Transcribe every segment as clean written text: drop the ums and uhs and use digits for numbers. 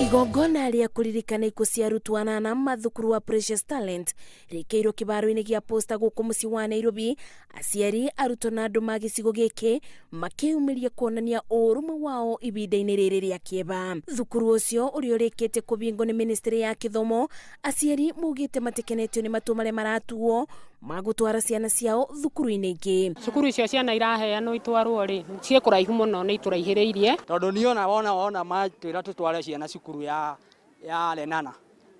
Igongona rĩa kũririkana ikuũ cia arutwo anana mathukuru wa Precious Talent rĩkĩirwo kĩbaro-inĩ gĩa Posta gũkũ mũciĩ wa Nairobi. Aciari, arutwo na andũ ma gĩcigo gĩkĩ makĩyumĩria kuonania ũrũmwe wao ibinda-inĩ rĩrĩ rĩa kĩeva. Thukuru ũcio ũrĩa ũrĩkĩtie kũbingwo nĩ ministry ya gĩthomo, aciari maugĩte matikenetio nĩ matua marĩa maratuo ma gũtwara ciana ciao thukuru-inĩ ingĩ. Cukuru icio ciana iraheanwo itwarwo rĩ, ciĩ kũraihu mũno nĩ itũraihĩrĩirie. Tondũ niĩ ona wona matwĩra tũtware ciana cukuru ya Lenana,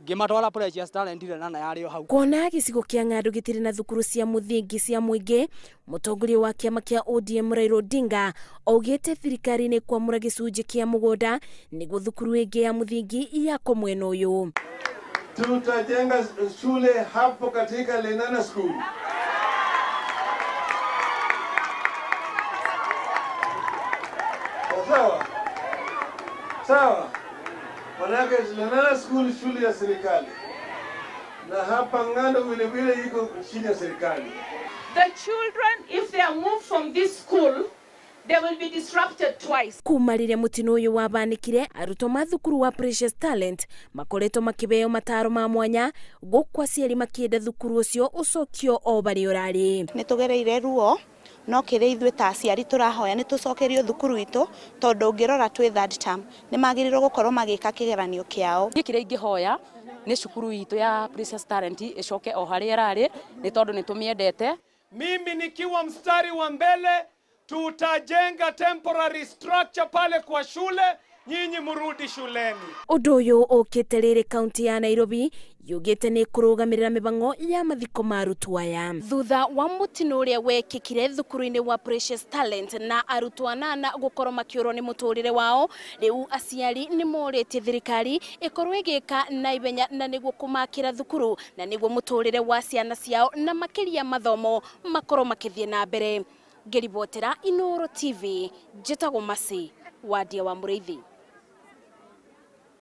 ngĩmatwara Precious Talent Lenana yarĩ o hau. Kuona gĩcigo kĩa Ng'andu gĩtirĩ na thukuru cia mũthingi cia mũingĩ, mũtongoria wa kĩama kĩa ODM Raila Odinga augĩte thirikari nĩ kwamũra gĩcunjĩ kĩa mũgũnda nĩguo thukuru ĩngĩ ya mũthingi yakwo mwena ũyũ. Tutajenga shule hapo katika Lenana School. Sawa? Sawa. Manake Lenana School shule ya serikali. Na hapa Ng'andu vile vile iko chini ya serikali. The children, if they are moved from this school, they will be disrupted twice. Kuma rĩrĩa mũtino ũyũ wabanĩkire, arutwo ma thukuru wa Precious Talent makoretwo makĩheo mataro ma mwanya gũkũ aciari makĩenda thukuru ũcio ũcokio o barĩa ũrarĩ. Nĩ tũgereire ruo no kĩrĩa ithuĩ ta aciari tũrahoya nĩ tũcokerio thukuru itũ tondũ ũngĩrora twĩ third term nĩ magĩrĩirwo gũkorwo magĩka kĩgeranio kĩao. Niĩ kĩrĩa ingĩhoya nĩ cukuru itũ ya Precious Talent ĩcoke o harĩa ĩrarĩ nĩ tondũ nĩ tũmĩendete. Mimi nikiwa mstari wa mbele, tutajenga temporary structure pale kwa shule, nyinyi murudi shuleni. Ũndũ ũyũ ũkĩte rĩrĩ kaunti ya Nairobi yugĩte nĩ kũrũgamĩrĩra mĩbango ya mathiko ma arutwo aya. Thutha wa mũtino ũrĩa wekĩkire thukuru-inĩ wa Precious Talent na arutwo anana gũkorwo makĩũrwo nĩ mũtũrĩre wao, rĩu aciari nĩ morĩtie thirikari ĩkorwo ĩgĩka na ihenya na nĩguo kũmakĩra thukuru na nĩguo mũtũrĩre wa ciana ciao na makĩria mathomo makorwo makĩthiĩ na mbere. Ngĩribotera Inooro TV, njĩtagwo Mercy Wadia wa Mũrĩithi.